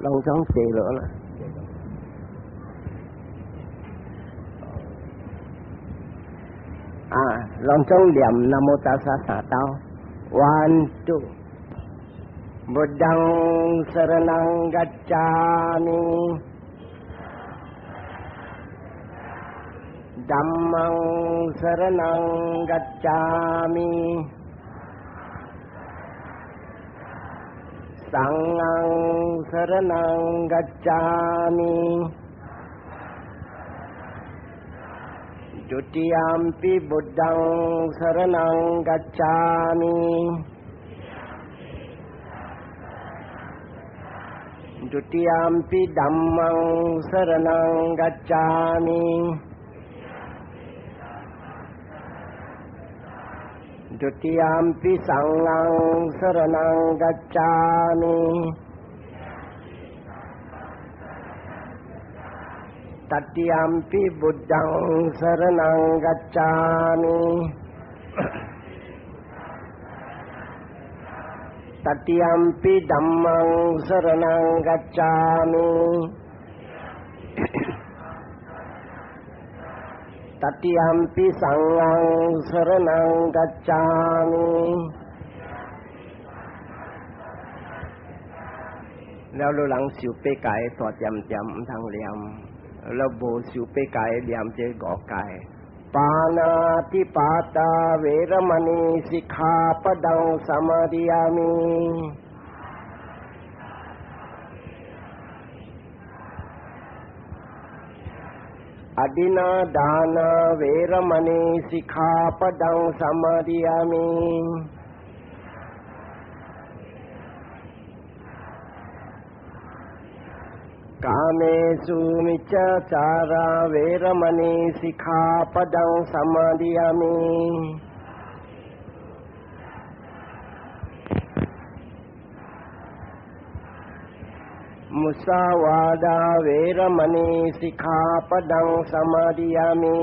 攏總坐落啦。啊，攏總念南無達薩三兜，One two，Buddhaṃ saraṇaṃ gacchāmi，Dhammaṃ saraṇaṃ gacchāmi，Saṅghaṃ saraṇaṃ gacchāmi。Dutiyampi Buddhaṃ saraṇaṃ gacchāmi Dutiyampi Dhammaṃ saraṇaṃ gacchāmi Dutiyampi Saṅghaṃ saraṇaṃ gacchāmi Tatiyampi Buddhaṃ saraṇaṃ gacchāmi Tatiyampi Dhammaṃ saraṇaṃ gacchāmi Tatiyampi Saṅghaṃ saraṇaṃ gacchāmi 了，你人受八戒大點點毋通念，了無受八戒念這五戒。ปาณาติปาตาเวรมณีสิกขาปะดังสมาธิยามิอดินาดานาเวรมณีสิกขาปะดังสมาธิยามิกาเมสุมิจฉาจาราเวรมณีสิกขาปะดังสมาธิยามิมุสาวาดาเวรมณีสิกขาปะดังสมาธิยามิ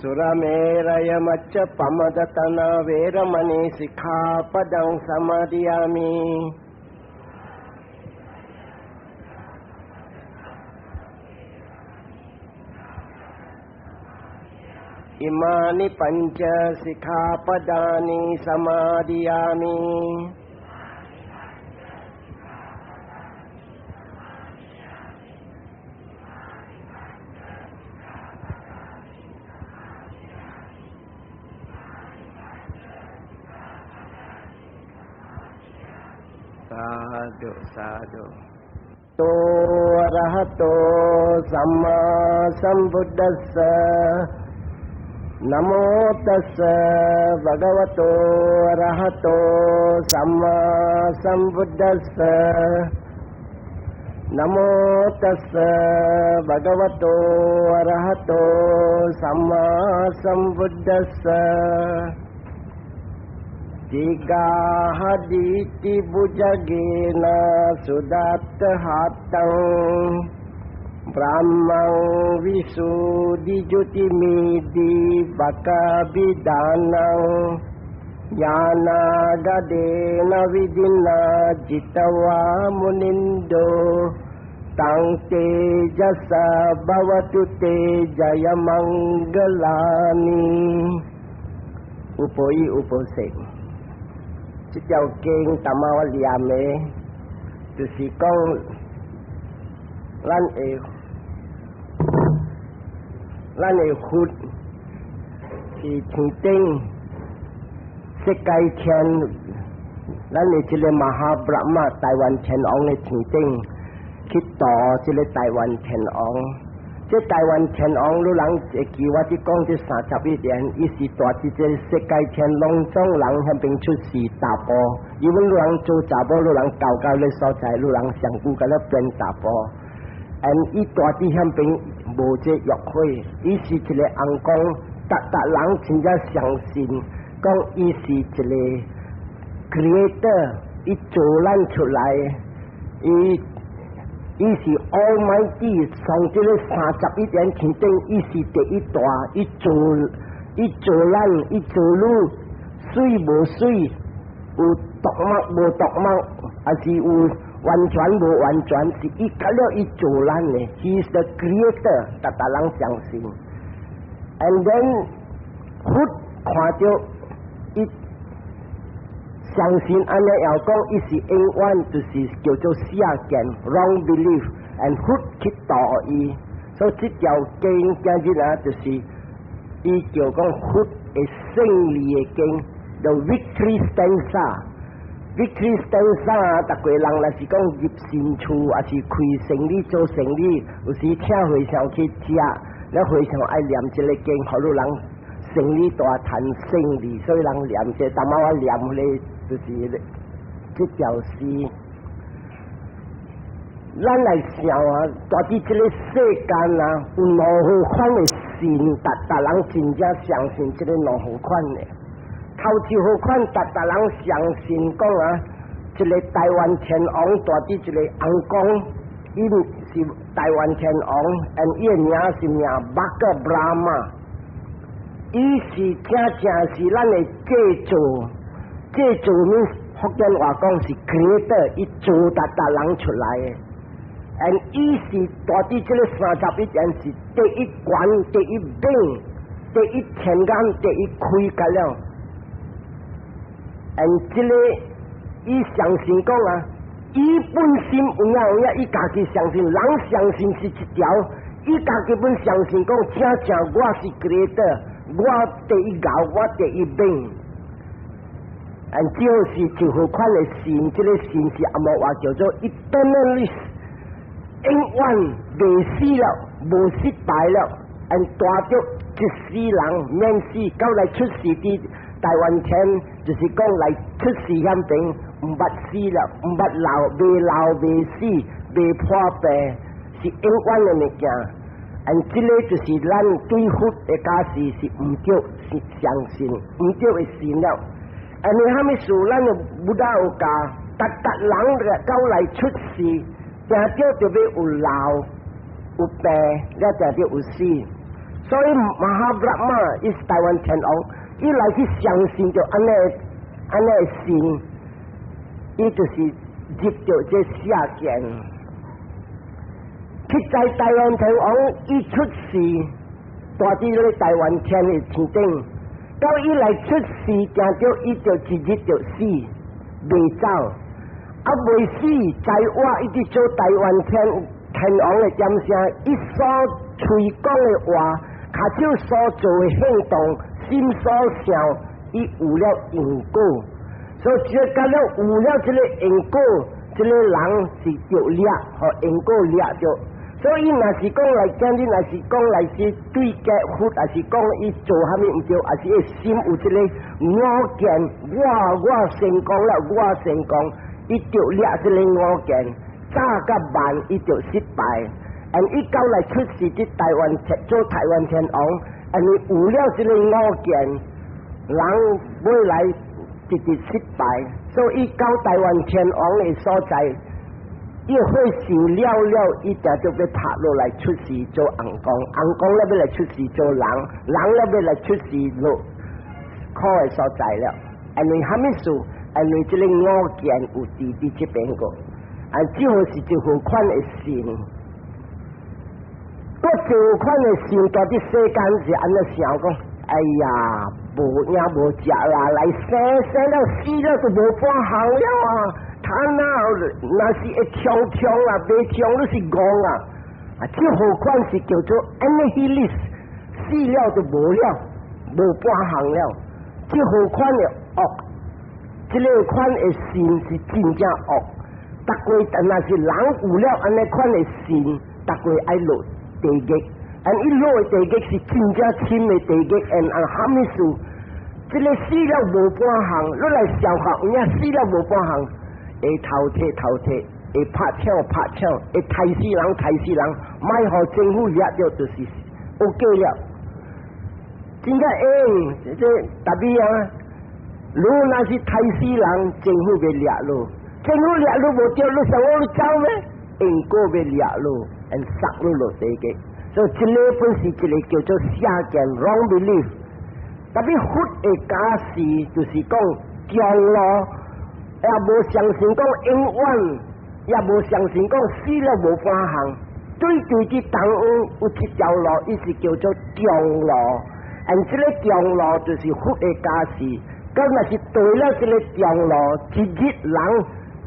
สุรเมรยมัจจปมดตนาเวรมณีสิกขาปะดังสมาธิยามิอิมานิปัญจสิกขาปดานิสมาธิยามิสาธุสาธุโตอะระหะโตสัมมาสัมพุทธัสสะนะโมตัสสะภะคะวะโตอะระหะโตสัมมาสัมพุทธัสสะนะโมตัสสะภะคะวะโตอะระหะโตสัมมาสัมพุทธัสสะติกาหดิติบุจเกนะสุดัตหัตตังบรมังวิสุดิจุติมิดิปะกะบิดานังญาณากเดนวิดินาจิตวามุนินโดตังเตจัสสะภวตุเตจยมังกลานิอุปโยอุปเสก這條經淡仔我念的，就是講咱的佛是天頂世界天，咱的這個瑪哈布拉瑪大梵天王的天頂去度這個大梵天王。這大梵天王，你人會記我佇講這31年，伊是蹛佇這世界天攏總人彼邊出世查埔，因為你人做查某，你人到到咧所在，你人上久敢若變查埔。And 伊蹛佇彼邊無這欲火，伊是一個尪公，逐逐人真正相信，講伊是一個 creator，伊做咱出來，伊。伊是 Almighty，從這個31年天頂，伊是第一大，伊做伊做咱，伊做汝，媠無媠，有毒物無毒物，還是有完全無完全，是伊甲了伊做咱的，He is the creator，逐逐人相信。And then 佛看著伊相信按呢，又講伊是永遠就是叫做邪見 wrong belief，and 佛去度伊，所以這條經今日啊，就是伊叫講佛的勝利的經，the victory stanza。victory stanza，逐個人若是講入新厝，抑是開生意做生意，有時請和尚去食，了和尚愛念這个經，予汝人生意大趁勝利，所以人念這個，當仔我念彼个就是這條詩。咱來想啊，蹛佇這个世間啊，有兩號款的神，逐逐人真正相信這个兩號款的。頭一號款，逐逐人相信講啊，一个大梵天王蹛佇一个尪公，伊是大梵天王，and 伊的名是名 Baka Brahma，伊是正正是咱的製造，製造 means 福建話講是 creator，伊做逐逐人出來的。and 伊是蹛佇這个31天是第一關、第一頂、第一天眼、第一開個了。and 這个伊相信講啊，伊本身有影有影，伊家己相信，人相信是一條，伊家己本相信講，正正我是 creator，我第一𠢕，我第一頂。and 就是一號款的神，這个神是按摩話叫做 eternalist，永遠袂死了，無失敗了，and 帶著一世人免死，到來出世佇大梵天，就是講來出世遐邊，毋捌死了，毋捌老，袂老袂死，袂破病，是永遠的物件。and 這个就是咱對佛的教示是毋對，是相信，毋對的信了。and 你蝦米事，咱的 Buddha 有教，逐逐人嘅到來出世，定著就欲有老有病，了定著有死。所以 Mahabrahma 伊是大梵天王，伊來去相信著按呢按呢信，伊就是入著這邪見。去在大梵天王伊出世，蹛佇咧大梵天的天頂，到伊來出世，定著伊就一日就死，袂走。啊袂死，在我一直做大梵天天王的點聲，伊所喙講的話，跤手所做的行動，心所想，伊有了因果，所以這個了有了這個因果，這个人是著掠，予因果掠著。所以若是講來講，你若是講來是對結佛，還是講伊做蝦米毋對，還是伊心有這个我見，我成功了，我成功，伊著掠這个我見，早佮慢伊就失敗。and 伊到來出世佇大梵天做大梵天王，and 有了這个我見，人未來直直失敗，所以到大梵天王的所在，伊好事了了，伊定就欲拍落來出世做尪公，尪公了欲來出世做人，人了欲來出世落苦的所在了。因為蝦米事？因為這个我見有佇佇這邊個，啊，這號是一號款的神。閣一號款的神，蹛佇世間是按呢想講，哎呀，無影無食啦，來生生了死了就無半項了啊！他那若是會衝衝啊，袂衝你是戇啊！啊，這號款是叫做 nihilist，死了就無了，無半項了。這號款的惡，這个款的心是真正惡。逐個若是人有了按呢款的心，逐個愛落地獄。and 伊落的地獄是真正深的地獄，and 啊，蝦米事？這个死了無半項，你來想看，有影死了無半項，會偷提偷提，會拍搶拍搶，會刣死人刣死人，莫予政府掠著就是 OK 了。真正會，這特別啊！如若是刣死人，政府欲掠你，政府掠你無著，你想我你走咩？因果欲掠你，and 殺你落地獄。所以這个本是一个叫做邪見 wrong belief。特別佛的教示就是講中路，也無相信講永遠，也無相信講死了無半項。對對，這東方有一條路，伊是叫做中路。而這个中路就是佛的教示。咁若是對了這个中路，一日人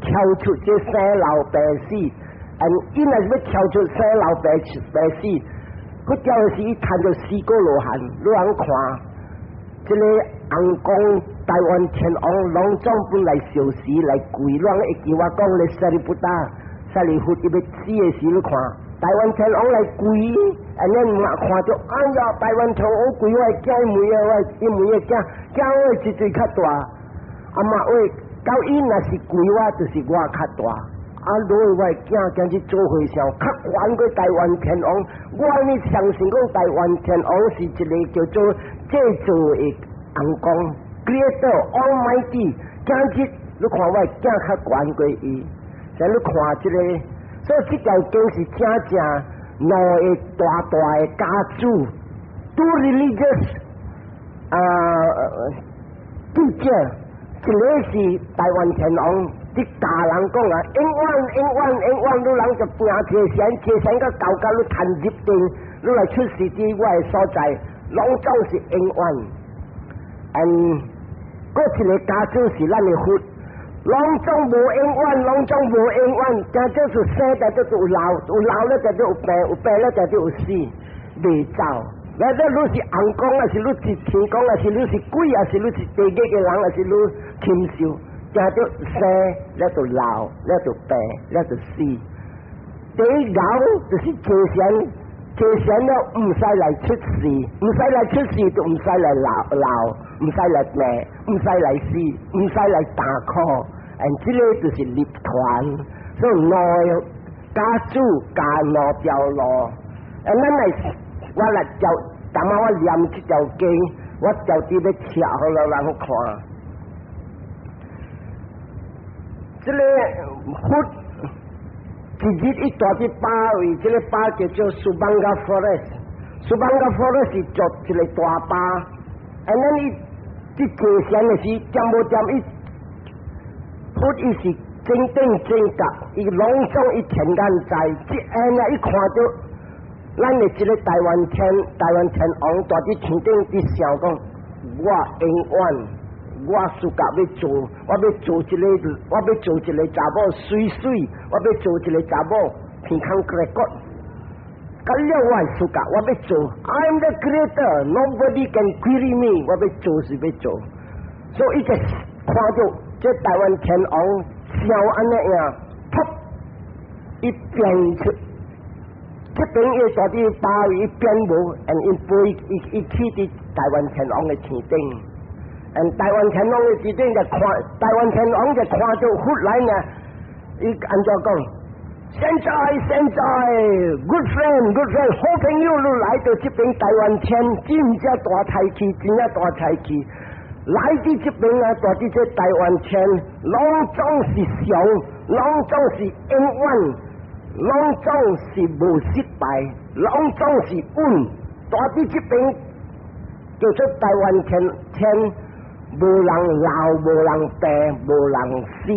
跳出這生老病死，而伊若是欲跳出生老病病死，佢叫的是伊趁著四果羅漢，你通看，這个尪公大梵天王攏總本來受死來跪，攏會記我講咧，舍利弗達、舍利弗伊欲死的時，你看大梵天王來跪，按呢嘛看著，哎呀，大梵天王跪，我的囝妹啊，我伊妹的囝，囝我一歲較大，啊嘛喂，到伊若是跪我，就是我較大。啊！落我的囝今日做和尚，較懸過大梵天王。我呢相信講大梵天王是一个叫做製造的尪公，Creator Almighty。今日你看我的囝較懸過伊，所以你看這个，所以這條經是真正兩个大大的家主，two religious 啊，記者，一个是大梵天王。啲教人講啊，永遠永遠永遠，你人就拼鐵線，鐵線個高高，你彈入定，你來出世佇我的所在，攏總是永遠。嗯，閣一个家主是咱的佛，攏總無永遠，攏總無永遠，正就是生就就有老，有老了就就有病，有病了就就有死，袂走。那這你是尪公，還是你是天公，還是你是鬼，還是你是地獄的人，還是你禽獸？正就生，了就老，了就病，了就死。第一老就是坐禪，坐禪了毋使來出世，毋使來出世就毋使來老老，毋使來病，毋使來死，毋使來擔苦。嗯，這个就是涅槃。所以兩个家主教兩條路。啊，咱來我來叫，當仔我念這條經，我就佇欲拆予人看。這个佛一日伊蹛佇巴位，這个巴叫做 Subhanga Forest。Subhanga Forest 是做一个大巴，啊，咱伊佇坐禪的時，恬無恬伊佛伊是正等正覺，伊攏總伊天眼知，這按呢伊看著咱的這个大梵天，大梵天王蹛佇天頂佇想講，我永遠。我自家欲做，我欲做一个，我欲做一个查某媠媠，我欲做一个查某鼻孔骨骨。咁了我自家，我欲做，I'm the creator, nobody can query me。我欲做是欲做，所以伊就看著這大梵天王笑按呢樣，噗，伊變出，這邊伊蹛佇巴位，伊變無，and 伊飛，伊伊去佇大梵天王的天頂。嗯，大梵天王的天頂就看，大梵天王就看著佛來呢，伊按怎講？現在現在，good friend，good friend，好朋友你來到這邊大梵天，真正大財氣，真正大財氣。來佇這邊啊，蹛佇這大梵天，攏總是常，攏總是永遠，攏總是無失敗，攏總是穩。蹛佇這邊叫做大梵天天。無人老，無人病，無人死。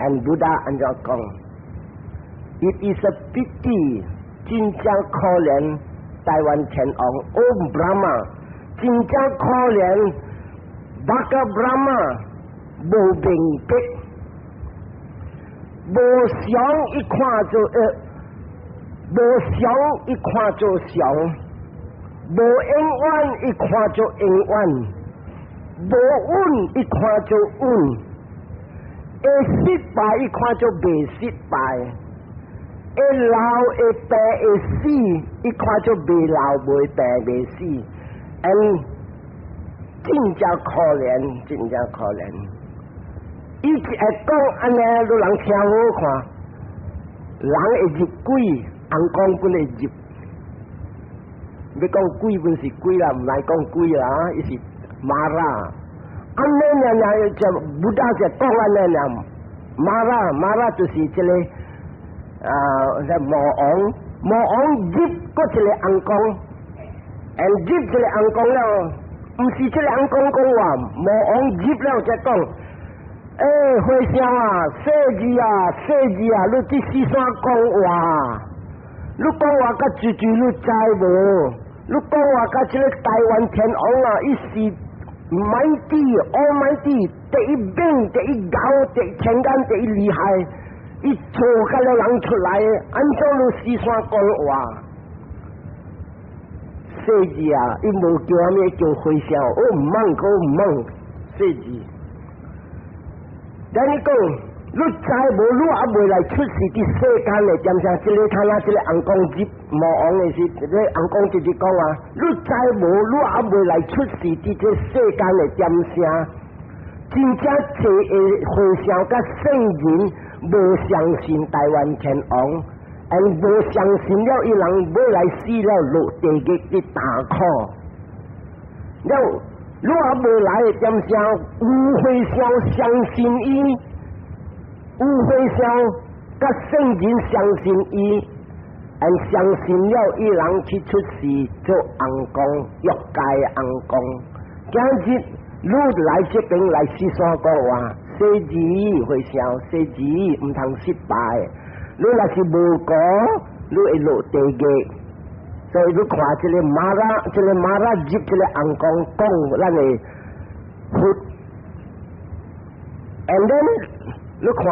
And Buddha 按怎講？It is a pity，真正可憐大梵天王，O Brahma，真正可憐，Baka Brahma 無明白，無常伊看做呃，無常伊看做常，無永遠伊看做永遠，無穩伊看做穩，會失敗伊看做袂失敗，會老會病會死，伊看做袂老袂病袂死，嗯，真正可憐，真正可憐。伊一會講按呢，你人聽好看，人會入鬼，尪公本會入。欲講鬼本是鬼啦，毋來講鬼啦，伊是 Mara。按呢爾爾就 Buddha 就講按呢爾，Mara Mara 就是這个啊，魔王，魔王入閣一个尪公， And 入這个尪公了，毋是這个尪公講話，魔王入了才講。欸，和尚啊，細字啊，細字啊，你佇四山講話，你講話甲濟濟你知無？你講話佮這个大梵天王啊，伊是 mighty, almighty，第一猛，第一𠢕，第一天眼，第一厲害，伊做甲了人出來，按怎你四山講話？細字啊，伊無叫啥物叫和尚，我毋茫，我毋茫，細字。咱你講，你知無？你猶未來出世佇世間的，點聲？這个睇下，這个尪公入魔王的時，這个尪公直直講啊，你知無？你猶未來出世佇這世間的點聲？真正濟个和尚佮聖人無相信大梵天王，and 無相信了，伊人欲來死了落地獄佇大苦。了，你猶未來的點聲？有和尚相信伊，有和尚佮聖人相信伊，and 相信了伊人去出世做尪公，欲界尪公。今日你來這邊來四山講話，細字和尚，細字毋通失敗。你若是無講，你會落地獄。所以你看這个瑪拉，這个瑪拉入這个尪公講咱的佛，and then 你看，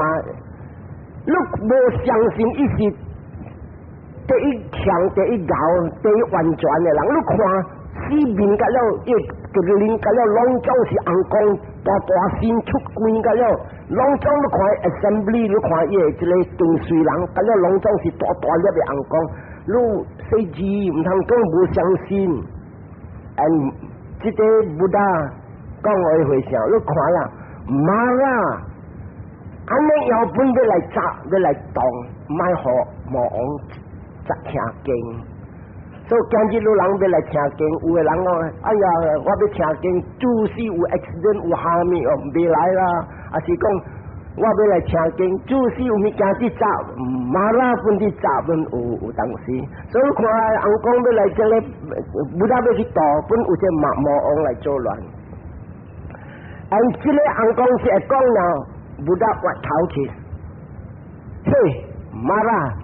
你無相信伊是第一強、第一𠢕、第一完全的人，你看四面甲了，伊個靈甲了，攏總是尪公大大身出關甲了，攏總你看 assembly，你看伊的這个跟隨人，甲了攏總是大大粒的尪公。你細字毋通講無相信，and 這个 Buddha 講予和尚，你看啦，瑪拉，按呢搖本欲來砸，欲來擋，莫予魔王砸聽經。所以今日有人欲來聽經，有的人講，哎呀，我欲聽經，就是有 accident 有蝦米哦，袂來啦，抑是講我欲來聽經，就是有物件佇砸，瑪拉本佇砸本有當時，所以看尪公欲來這个，Buddha 欲去度，本有這魔魔王來作亂。按這个尪公是會講了，Buddha 越頭去，嘿，瑪拉，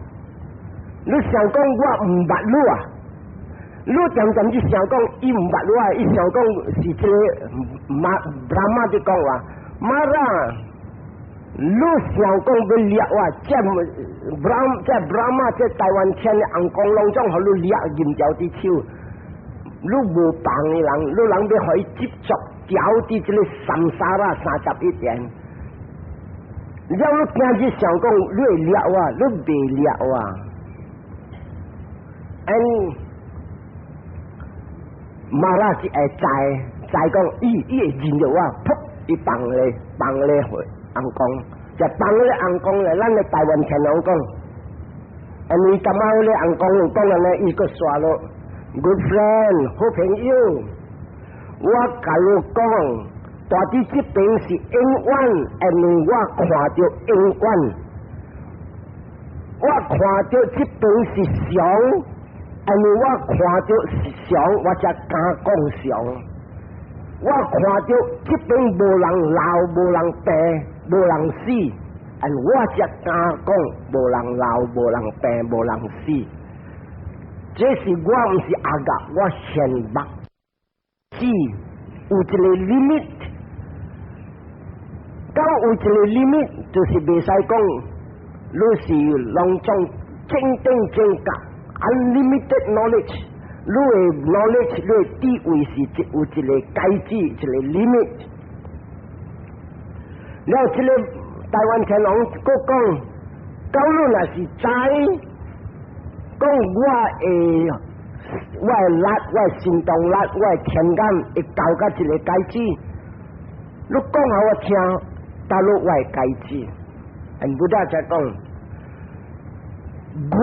你想講我毋捌你啊？你常常去想講伊毋捌你啊？伊想講是這个瑪 Brahma 佇講話，瑪拉。你想講欲掠我，這 Brahma 這 Brahma 這大梵天的尪公攏總予你掠銀條佇手，你無放的人，你人欲予伊執著牢佇這个 samsara 31田。了你今日想講你會掠我，你袂掠我。And 瑪拉是會知，知講伊伊會認著我，噗，伊放咧放咧去。尪公，就放咧尪公咧，咱的大梵天王講，因為感覺咧尪公有講咧，伊閣煞咯，good friend 好朋友，我共你講，蹛佇這邊是永遠，因為我看著永遠，我看著這邊是常，因為我看著是常，我才敢講常。我看著這邊無人老，無人病，無人死，and 我才敢講無人老，無人病，無人死。這是我毋是阿甲，我顯目只有一个 limit，講有一个 limit 就是袂使講，你是攏總正頂正覺 unlimited knowledge，你的 knowledge，你的智慧是一有一个界址，一个 limit。了，這个大梵天王閣講，講你若是知，講我的力，我的神通力，我的天眼會到到一个界址，你講予我聽，佗落我的界址，and Buddha 才講，月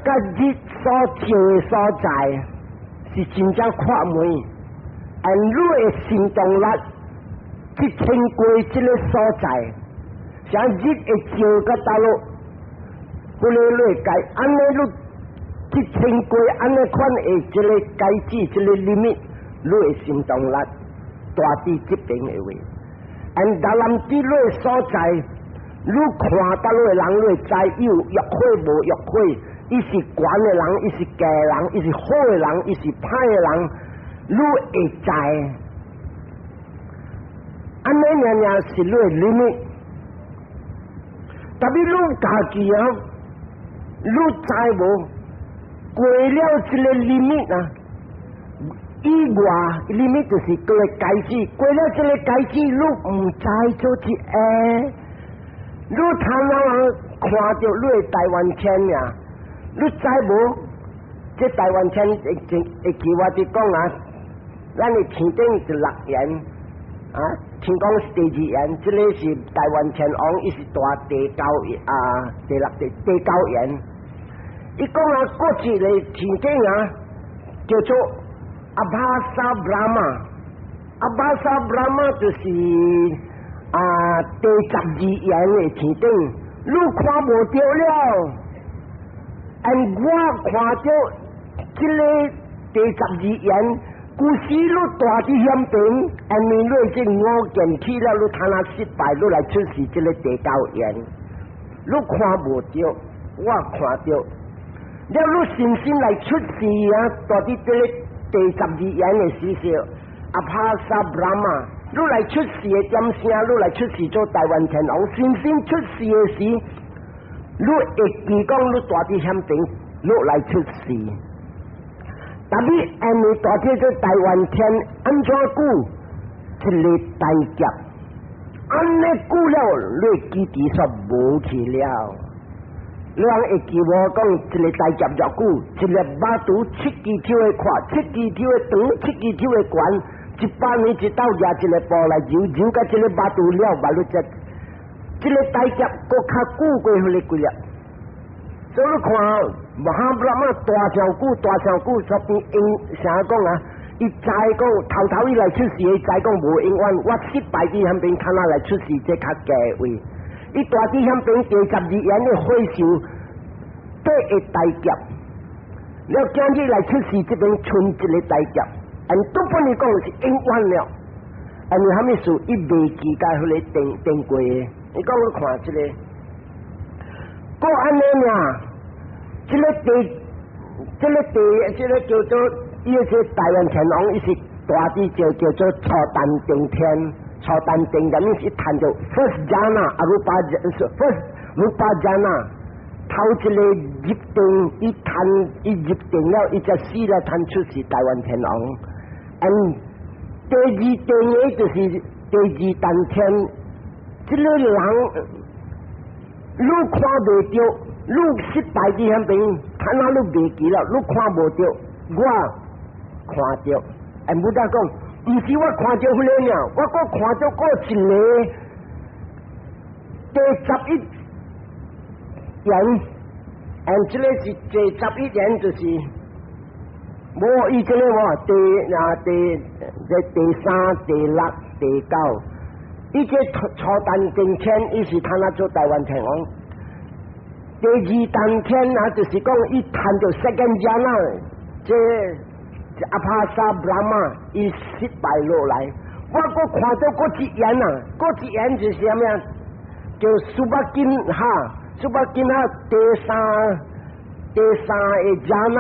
佮日所照的所在是真正闊美，and 你的神通力去穿過這个所在，像日會照到佗落，彼个你會界，按呢你。一千過按呢款的這个解子，這个 limit，你的心動力蹛佇這邊的話，and dalam 佇你的所在，你看到你的人，你會知伊有欲火無欲火，伊是懸的人，伊是低人，伊是好的人，伊是歹的人，你會知。按呢爾爾是你的 limit，特別你家己啊，你知無？過了這个 limit 啊，以外 limit 就是個界子，過了這个界子，你毋知做一個，你貪婪看著你的大梵天呀，你知無？這大梵天會會記我佇講啊，咱的天頂是六緣啊，聽講是第二緣，這个是大梵天王，伊是蹛第九啊，第六第第九緣。伊講啊，過一个天頂啊，叫做 Abhasa Brahma，Abhasa Brahma 就是啊第十二緣的天頂，你看無著了，and 我看著這个第十二緣，舊時你蹛佇險邊，因為你這五見起了，你通啊失敗，你來出世這个第九緣，你看無著，我看著。了，你信心來出世啊！蹛佇這个第十二緣的時候，Abhasa Brahma，你來出世的點聲，你來出世做大梵天王，信心出世的時，你會記講你蹛佇險邊，你來出世。特別因為蹛佇這大梵天按怎久一个大劫，按呢久了，你記憶煞無去了。你人會記無講一个大劫偌久，一粒肉櫥七支手的闊，七支手的長，七支手的懸，100年一斗舉一个布來揉，揉甲這个肉櫥了，目你這，這个大劫閣較久過彼个幾粒。所以你看，Mahabrahma 蹛上久，蹛上久，煞變應啥講啊？伊知講頭頭伊來出世，伊知講無永遠，我失敗佇遐邊，較那來出世這較低位。伊蹛佇遐邊第十二緣的火壽八個大劫，了今日來出世這邊賰一个大劫，按都本伊講是永遠了。因為啥物事？伊袂記甲彼个定定過的。你講你看這个，閣按呢爾，這个第，這个第，這个叫做伊個大梵天王，伊是蹛佇就叫做初禪頂天。初禪頂咁是談到 first jhana，arupa first rupa jhana，頭一个入定，伊談伊入定了，伊才死了，談出世大梵天王。嗯，第二定的就是第二層天，這个人你看袂著，你失敗佇遐邊，看哪你袂記了，你看無著，我看著，哎，無得講。毋是我看著彼个爾，我閣看著閣一个第十一緣，嗯，這个是第十一緣，就是無伊這个無第啊第這第三、第六、第九，伊這初禪頂天，伊是通啊做大梵天王。第二層天啊，就是講伊趁著 second jhana，這。Abhasa Brahma 伊失敗落來，我閣看著閣一緣啊，閣一緣就是啥物啊？叫 Subhakiṇha，Subhakiṇha 第三個 jhana，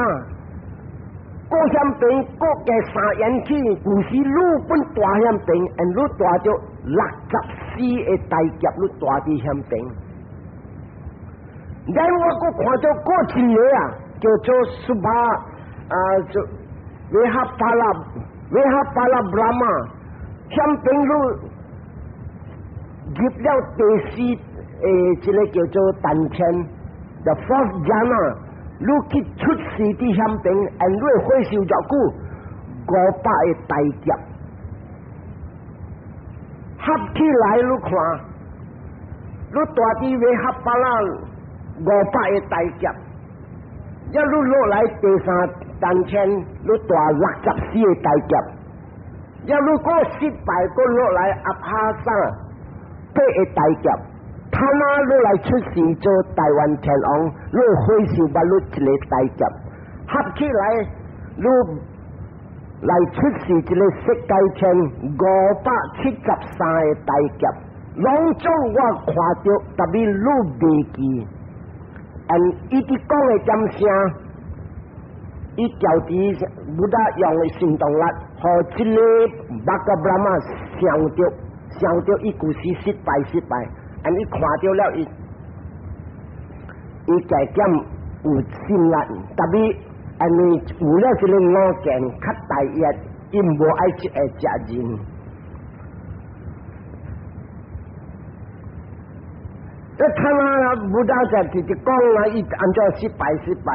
閣險邊閣加三緣起，舊時你本蹛險邊，and 你蹛著64個大劫，你蹛佇險邊。然我閣看著閣一個啊，叫做 Subha 啊，做。Vehapphala Brahma，險邊你入了第四這个叫做層天，the fourth jhana，你去出世佇險邊，and 你火壽偌久，500個大劫，合起來你看，你蹛佇 Vehapphala 500個大劫，一路落來第三層天，你蹛64個大劫，一路過失敗，過落來 Abhasa 八個大劫，他那落來出世做大梵天王，你火壽捌你一个大劫，合起來，你來出示一個色界天573個大劫，攏總我看著，特別你袂記。And 伊佇講的點聲，伊調佇 Buddha 用的行動力，予這个 Baka Brahma 想著，想著伊舊時失敗失敗，and 伊看著了伊，伊加減有信力，特別因為有了這个我見較大業，伊無愛這个責任。你看啊，Buddha 就直直講啊，伊按怎失敗失敗。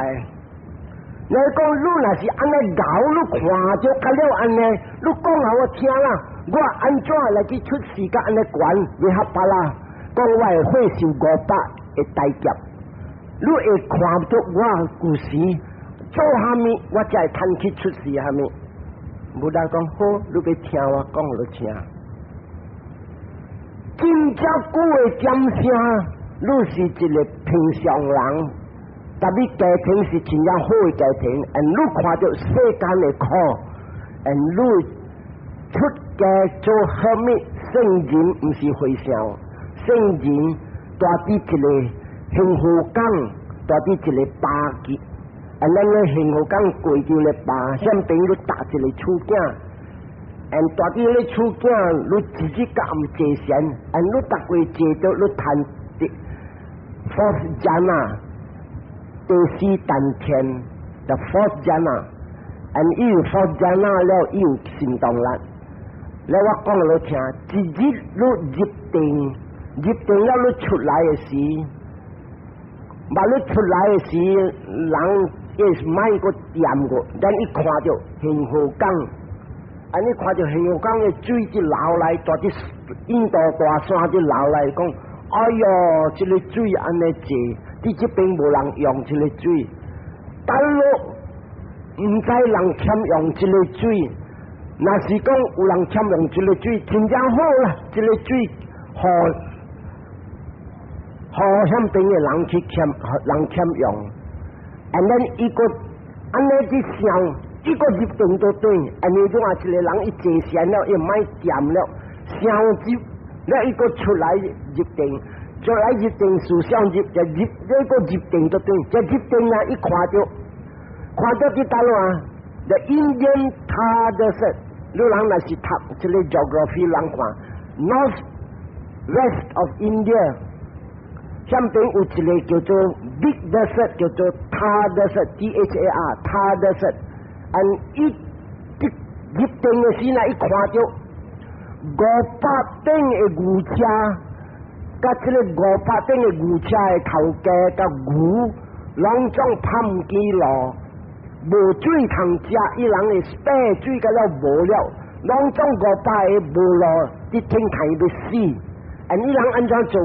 你講你若是按呢𠢕，你看著較了按呢，你講予我聽啦，我按怎來去出世甲按呢懸，袂合法啦。講我會血受500個大劫，你會看著我舊時做蝦米，我才會趁去出世蝦米。Buddha 講好，你欲聽我講，你聽。真正久的點聲，你是一個平常人，特別家庭是真正好的家庭，and 你看著世間的苦，and 你出家做何物聖人，毋是和尚，聖人蹛佇一个杏湖港，蹛佇一個巴結，啊，咱咧杏湖港過橋咧巴，向邊你搭一个厝囝。And 蹛佇咧厝囝，你自己甲暗坐禪，and 你逐月坐著你趁 fourth jhana，第四等天，the fourth jhana，and 伊有 fourth jhana 了，伊有行動力。了我講予你聽，一日你入定，入定了你出來的時，嘛你出來的時，人伊是莫閣掂過，咱一看著杏湖港。啊！你看著杏湖港的水一流來，蹛佇印度大山一流來，講，哎喲，這个水按呢濟，佇這邊無人用這个水，但落毋知人欠用這个水，若是講有人欠用這个水，真正好啦，這个水，予予遐邊的人去欠，人欠用，and then 伊閣按呢去想。這个入定都對，按呢種啊，一個人伊坐禪了，伊莫掂了，想入了伊閣出來入定，出來入定思想入就入，這个入定都對，這入定啊，伊看著，看著佇佗落啊？The Indian Thar Desert，你人若是讀這个 geography 人看，North West of India，上邊有一个叫做 Big Desert，叫做 Thar Desert，T H A R，Thar Desert。And 伊入定的時呢，伊看著500頂的牛車，佮這个500頂的牛車的頭家佮牛，攏總噴機路，無水通食，伊人的 spare 水甲了無了，攏總500個無路，佇天台欲死。And 伊人按怎做？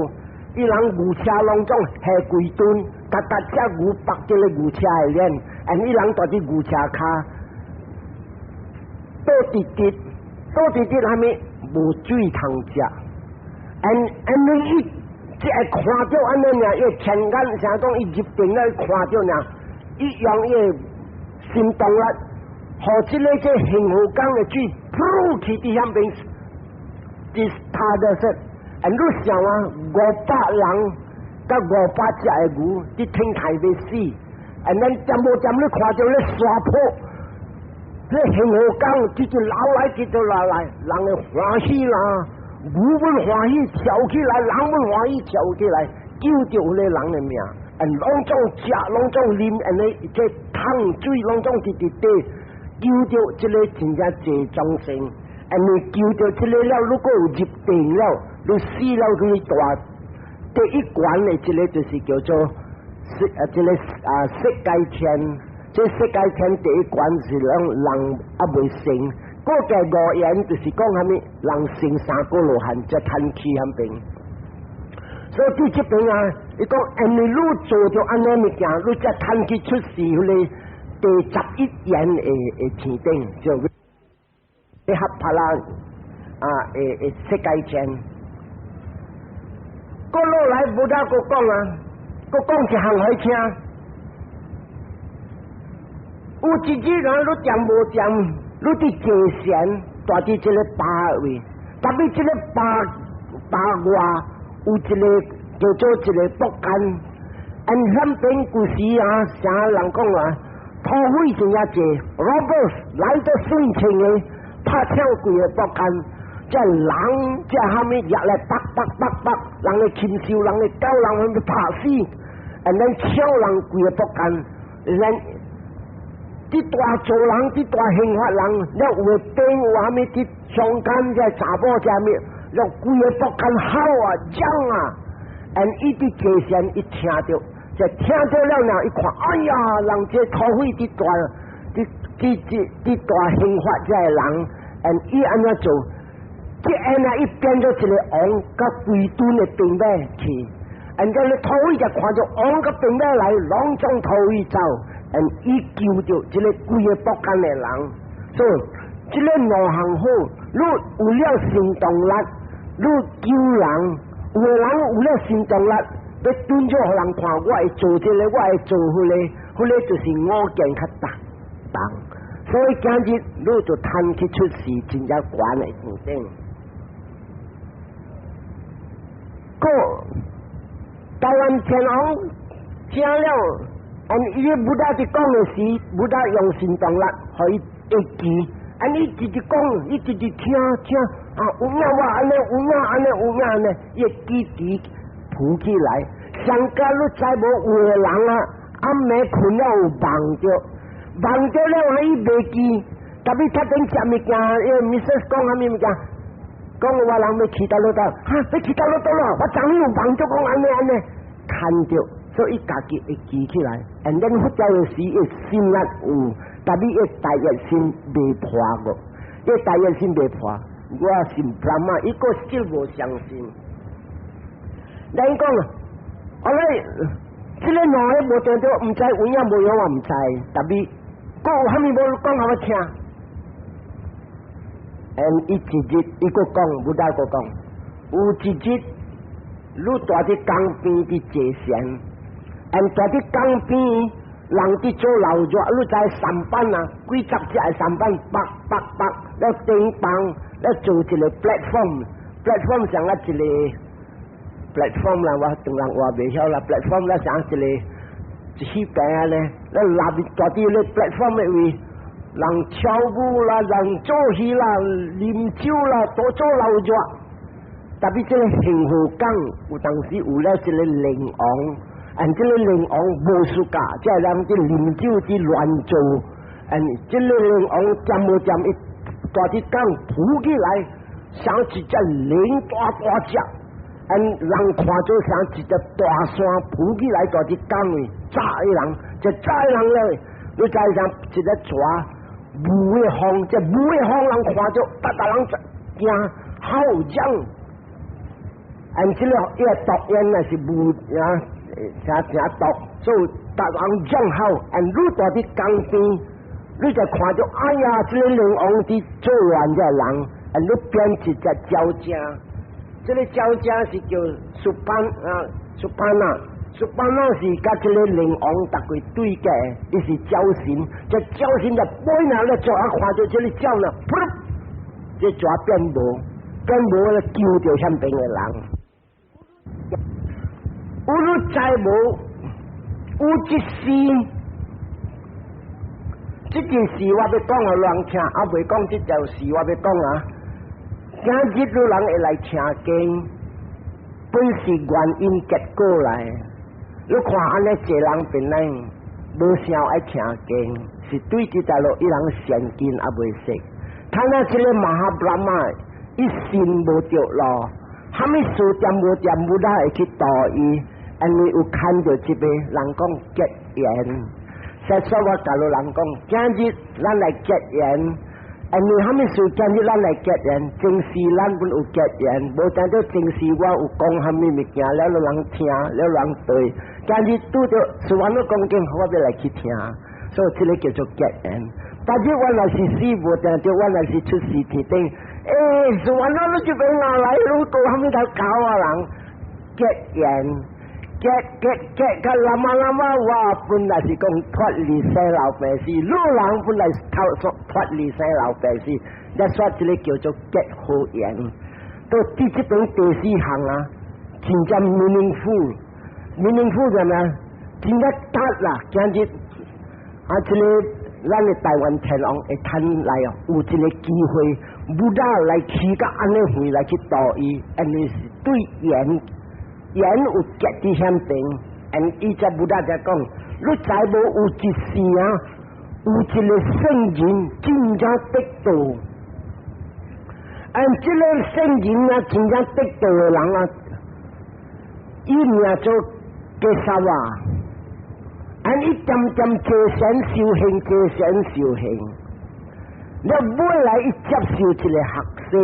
伊人牛車攏總下規頓，逐逐隻牛縛佇咧牛車的鏈，and 伊人蹛佇牛車跤。倒直直，倒直直，蝦米無水通食？And and 伊只會看著按呢爾，伊天眼啥講，伊入定了，伊看著爾，伊用伊的心動力，予這个這杏湖港的水噗去佇遐邊，佇 Thar Desert，and 你想啊，500人佮500隻的牛佇天台欲死，and 咱掂無掂你看著咧沙坡。這杏湖港直直流來，直直流來，人會歡喜啦，牛們歡喜跳起來，人們歡喜跳起來，救著彼个人的命，and 攏總食，攏總啉，按呢這桶水攏總直直滴，救著這个真正濟眾生，and 你救著這个了，如果有入定了，你死了去蹛第一關的這个就是叫做色啊，這个啊色界天。這色界天第一關是讓人猶未成，過個五緣就是講蝦米人成三果羅漢才趁去遐邊。所以佇這邊啊，伊講，因為你做著按呢物件，你才趁去出世彼个第十一緣的天頂，就會合拍啦啊，的色界天。過落來，Buddha閣講啊，閣講一項予聽。有一日人你恬無恬，你佇坐禪，蹛佇這個巴位，特別這個巴巴外有一個叫做一個木間，按遐邊舊時啊，啥人講啊，土匪真正濟，robbers 來到水清的，拍跳規个木間，這人這蝦米入來，啪啪啪啪，人咧禽獸，人咧狗，人咧拍死，and then 搶人規个木間，咱佇大做人，佇大刑罰人，了有的兵有蝦米佇鄉間這查某這蝦米，了規个木間吼啊嚷啊，and 伊佇坐禪，伊聽著，就聽著了了，伊看，哎呀，人這土匪佇大，佇佇佇佇大刑罰這个人，and 伊按怎做？這按啊，伊變做一個王，佮規隊的兵馬去，and 這個土匪就看著王佮兵馬來，攏總土匪走，and 伊救著這個規个木間的人，所以這個兩項好，你有了行動力，你救人，有的人有了行動力，欲轉做予人看，我會做這個，我會做彼個，彼個就是我見較重重，所以今日你就趁去出世，真正懸的天頂。個台灣天王聽了，and 伊個 Buddha 佇講的時，Buddha 用行動力，予伊會記，and 伊直直講，伊直直聽聽，啊有影我按呢，有影按呢，有影按呢，伊會記憶浮起來。上加你知無有的人啊，暗暝睏了有夢著，夢著了伊袂記，特別他頂食物件，伊個 Mrs 講啥物物件？講我人欲去佗落佗，哈欲去佗落佗咯？我昨昏有夢著講按呢按呢，看著，所以家己會記起來。and then 佛教的時，伊心力有，特別伊大業心未破過，伊大業心未破。我是 Brahma，伊閣 still 無相信。咱講，後來這個兩个無對對，毋知有影無影，我毋知。特別，閣有蝦米無講予我聽？and 伊一日伊閣講，Buddha 閣講，有一日你蹛佇江邊佇坐禪，and 蹛佇江邊，人佇做老熱，你知舢板啊，幾十隻的舢板，縛縛縛，咧頂放，咧做一個 platform，platform 像啊一個 platform 啦，我唐人話袂曉啦，platform 咧像一個一彼邊啊咧，咧立蹛佇咧 platform 的位。人跳舞啦，人做戲啦，啉酒啦，都做老熱。特別這個杏河港有當時有了這個靈王，and 這個靈王無輸價，這人佇啉酒佇亂做，and 這個靈王恬無恬伊蹛佇江浮起來，像一隻靈大大隻，and 人看做像一隻大山浮起來蹛佇江位，炸的人，這炸的人咧，你知像一個蛇。霧的風，這霧的風人看著，逐逐人驚好驚。按這個伊個毒煙若是霧啊，誠誠毒，所以逐人講好。按你蹛佇江邊，你就看著，哎呀，這個靈王佇做亂這個人，按你變一隻鳥隻，這個鳥隻是叫蘇班啊，蘇班啊。蘇班那是佮這個靈王逐個對決，伊是鳥神，這鳥神就飛哪咧做啊，看著這個鳥呢，噗，這蛇變無，變無咧救著遐邊的人。有你知無？有一時，這件事我欲講予人聽，猶未講這條事我欲講啊。今日有人會來聽經，本是原因結果來。你看按呢濟人本來無想愛聽經，是對這條路伊人善根猶未熟。他那這個 Mahabrahma 伊信無著路，蝦米事恬無恬，Buddha 會去度伊，因為有看著這個人講結緣。實說我共汝人講，今日咱來結緣，因為蝦米事今日咱來結緣，前世咱本有結緣，無當做前世我有講蝦米物件，了汝人聽，了人對。今日拄著是我咧講經，我欲來去聽，所以這個叫做結緣。但是我若是死無定著，我若是出世天頂，欸，是我那你這邊哪來？你講蝦米頭教我人結緣？結結結個lama lama，我本來是講脫離生老病死，老人本來頭脫離生老病死，你說這個叫做結好緣。到佇這邊第四項啊，真正 meaningful，meaningful 什麼？真正得啦，今日啊，這個咱的大願天王會趁來哦，有這個機會，Buddha 來去到按呢遠來去度伊，因為是對緣。緣有結佇遐邊，and 伊才 Buddha 才講，你知無有一世啊，有一個聖人真正得道，and 這個聖人啊，真正得道的人啊，伊名做 Kesava，and 伊漸漸坐禪修行，坐禪修行，了尾來伊接受一個學生。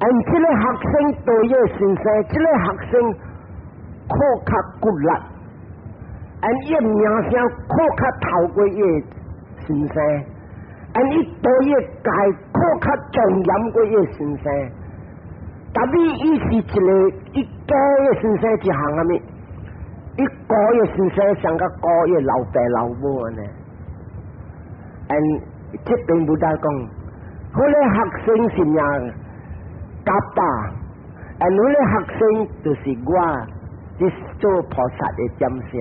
and 這個學生對伊先生，這個學生較較骨力，and 伊名聲較較頭過伊先生，and 伊對伊界較較莊嚴過伊先生。但是伊是一個伊教伊先生一項啥物？伊教伊先生像個教伊老爸老母按呢。and 這邊 Buddha 講，彼個學生是名 Kappa，and 彼個學生就是我，是做菩薩的點聲。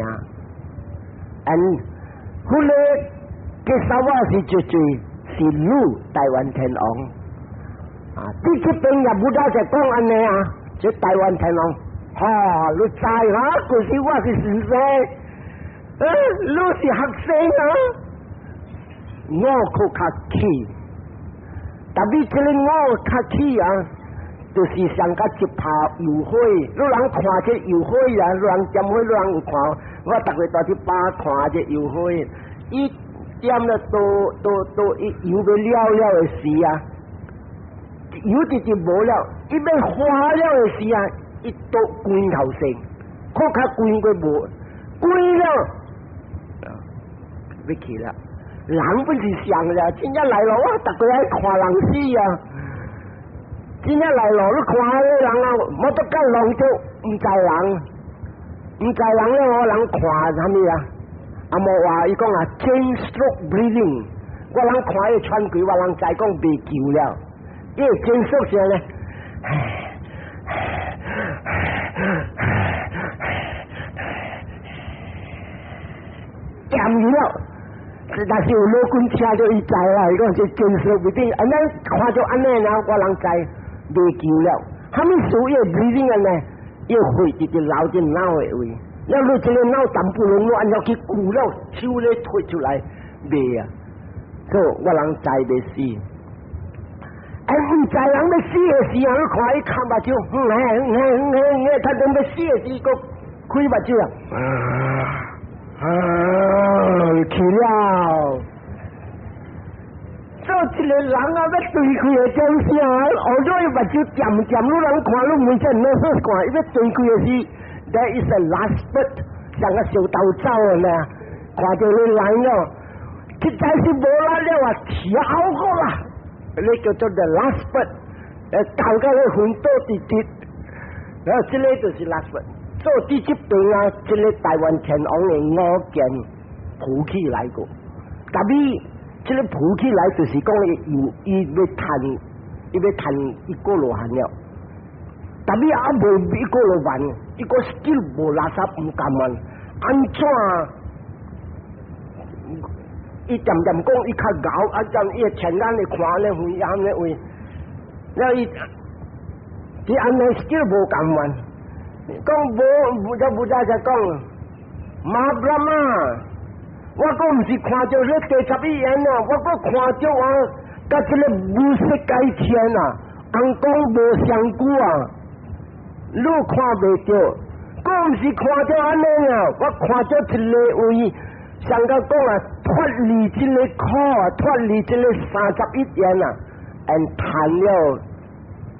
and 彼個 Kesava 是絕對是汝大願天王。啊，佇這邊也 Buddha 就講按呢啊，這大願天王，哈，你知哈？可是我是先生，你是學生啊，我較較氣，但是這個我較氣啊。就是像個一拍油火，你人看這油火啊，你人點火，你人有看。我逐個蹛佇巴看這油火，伊點了都都都伊油欲了了的時啊，油直直無了，伊欲化了的時啊，伊都關頭先，較較關過無，關了，欲去了。人本是像了，真正來咯，我逐個愛看人死啊！真正來咯，你看彼個人啊，摩托甲弄著毋知人，毋知人了，我人看啥物啊？啊無話伊講啊，chain stroke breathing，我人看伊喘氣，我人知講袂救了。伊 chain stroke 啥咧？掂了。但是有老君聽著伊知啦，伊講這 chain stroke breathing，按呢看著按呢，然後我人知袂救了。啥物事伊 breathing 按呢？伊血直直流進腦的位，了你這個腦淡薄攏按怎去救了，手咧推出來袂啊？所以我人知欲死。哎，毋知人欲死的時候，你看伊崁目睭，嗯嘿嗯嘿嗯嘿嗯嘿，他等欲死的時，閣開目睭啊！啊，去了。做一個人啊，欲對開的點聲，學咗伊目睭漸漸，你人看你每只腦好看，伊欲對開的時，There is a last spurt，像個小豆走的呢，看著你來了，實在是無力了啊，跳過啦，你叫做 the last spurt，搞到你昏倒直直，然後這個就是 last spurt。所以佇這邊啊，這個大願天王的五見浮起來過，但是這個浮起來就是講伊有伊欲趁，伊欲趁一果羅漢了。但是猶未一果羅漢，伊閣 still 無垃圾毋甘願，按怎？伊漸漸講伊較𠢕，啊，陣伊前眼會看咧，遠眼咧位，了伊，伊按呢 still 無甘願。講無無就無就就講，Mahabrahma，我閣毋是看著你第十一緣啊，我閣看著啊，佮這個無色界天啊，尪公無上久啊，你看袂著，閣毋是看著按呢啊，我看著一個位，上個講啊，脫離這個苦啊，脫離這個三十一緣啊，and 談了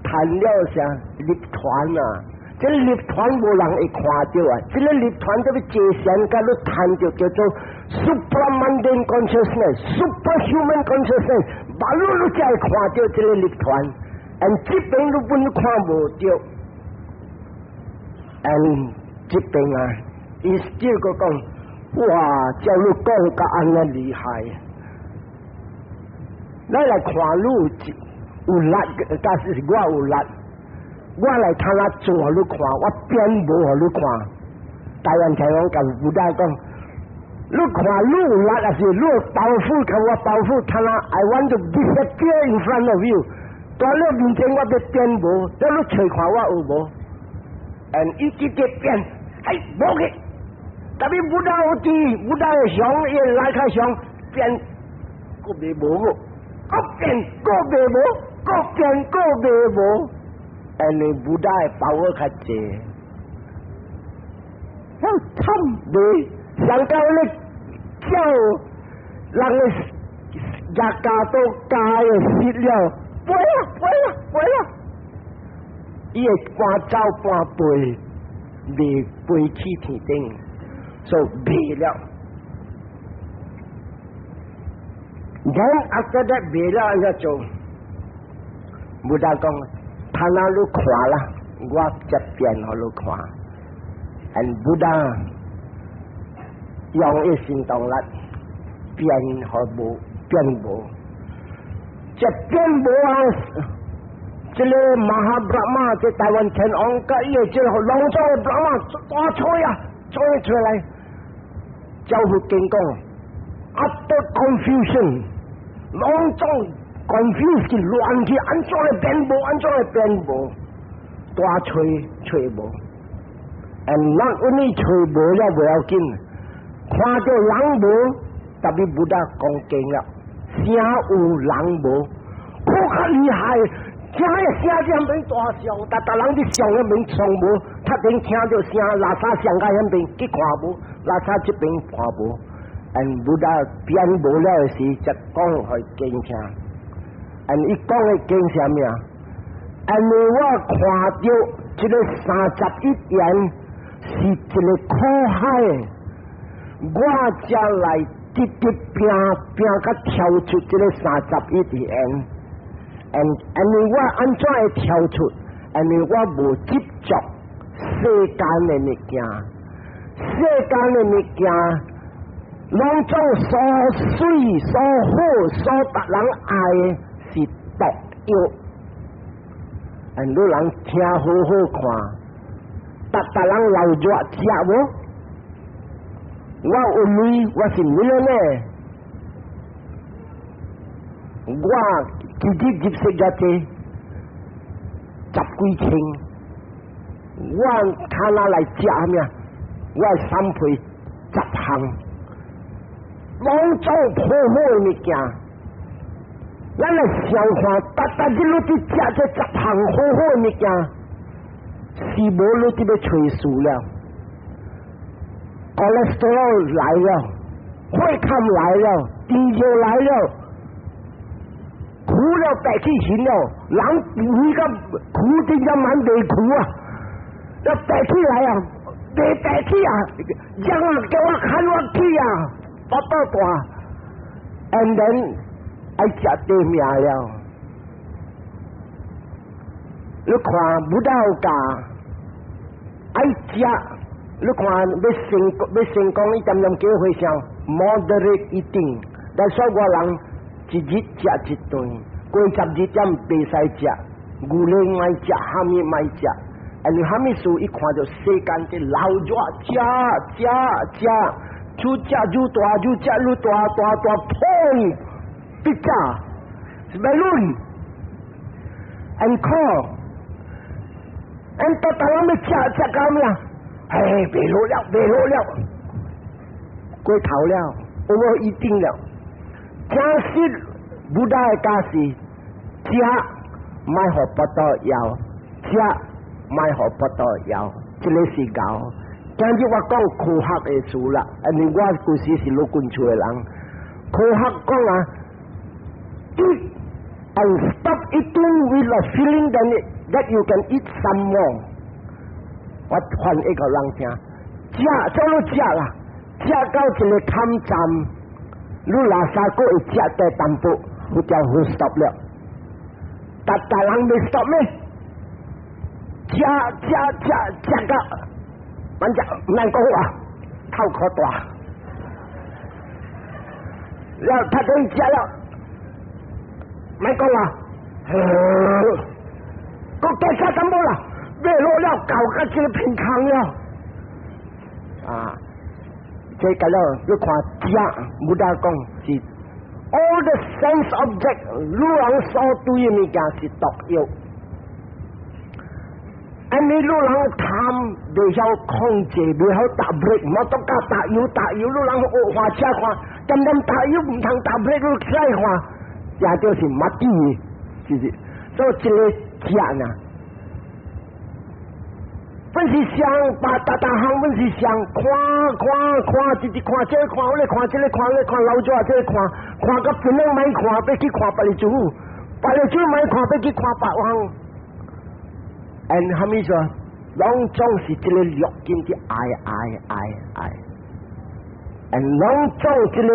談了啥涅槃啊。這個涅槃無人會看著啊！這個涅槃這個坐禪佮你談著叫做 supramundane consciousness、superhuman consciousness，把你你才會看著這個涅槃，and 這邊你本看無著，and 這邊啊，伊這個講，哇，照你講甲按呢厲害，咱來看你有力，假使是我有力，我來睇下做予你看，我變無予你看。大願天王共 Buddha 講，你看你有力，還是你有包袱，共我包袱，睇下 I want to disappear in front of you。在你面前我欲變無，叫你揣看我有無？And 伊直接變，哎，無去。特別 Buddha 有智，Buddha 的相，伊來開相變，閣袂無個，閣變閣袂無，閣變閣袂無。因為 Buddha 的 power 較濟，好慘袂，上到你叫人的牙家都加的死了，飛啊飛啊飛啊！伊會半走半飛，袂飛去天頂，所以袂了。Then after that 袂了，按怎做？Buddha 講，他那你看啦，我這變予你看。And Buddha 用伊神通力變予無變無，這變無啊！這個 Mahabrahma 這大梵天王，佮伊的這個攏總的 Brahma 大吹啊，吹出來，照佛經講，utter confusion，攏總 confuse 去亂去，按怎會變無？按怎會變無？大吹吹無，and not only 吹無了無要緊，看著人無，特別 Buddha 講經了，聲有人無，閣較厲害。聽個聲這邊大聲，逐逐人佇上彼邊唱無，較頂聽著聲，垃圾上較遐邊去看無，垃圾這邊看無，and Buddha 變無了的時，才講予經聽。and 伊講的經啥物啊？因為我看著這個31緣是一個苦海，我才來直直拼拼甲跳出這個三十一緣。因為我按怎會跳出？因為我無執著世間的物件，世間的物件，攏總所媠、所好、所別人愛的是毒藥。你人聽好好看，逐逐人流熱食無？我有鐳，我是 millionaire，我自己入息遮濟十幾千，我卡哪來食咩？我三倍十項，攏總好好的物件。咱來想看，逐逐日你佇食這十項好好的物件，是無你佇欲揣事了。cholesterol 來了，血壓來了，甜尿來了，苦了白起身了，人胃個苦真正蠻袂苦啊，要白起來啊，袂白起啊，人啊叫我喊我去啊，腹肚大，and then 愛食短命了。你看 Buddha 有教，愛食，你看欲成功，伊恬恬叫和尚 moderate eating，但說我人一日食一頓，過12點袂使食，牛奶莫食，蝦米莫食，因為蝦米事？伊看著世間的老熱食食食，愈食愈大，愈食愈大，大大砰，必炸，balloon，and call。and 逐逐人欲食食到咩啊？嘿，袂落了，袂落了，過頭了，overeating 了。真實 Buddha 的教示，食莫予腹肚枵，食莫予腹肚枵，這個是𠢕。今日我講科學的事啦，因為我舊時是陸軍處的人，科學講啊，eat and stop eating with a feeling that you can eat some more。我翻譯予人聽，食做你食啦，食到一個坎站，你垃圾閣會食加淡薄，有條 full stop 了。逐逐人欲 stop 咩？食食食食到反正毋免講話，頭殼大。了，他等食了，莫講話，閣加食淡薄啦，欲落了，搞甲這個鼻空了。啊，這個了，你看食，Buddha 講是 all the sense object，汝人所對的物件是毒藥。因為汝人貪，袂曉控制，袂曉踏 brake，摩托車踏油踏油，汝人學駛車看，點點踏油毋通踏 brake，汝使看，這就是目的，是不是？所以這個食呢，本是想把逐逐項本是想看看看，直直看這個看，彼個看這個看，彼個看老紙這個看，看到邊兩莫看，欲去看別个主，別个主莫看，欲去看別項。And 蝦米說，攏總是這個六根的愛愛愛愛，and 攏總這個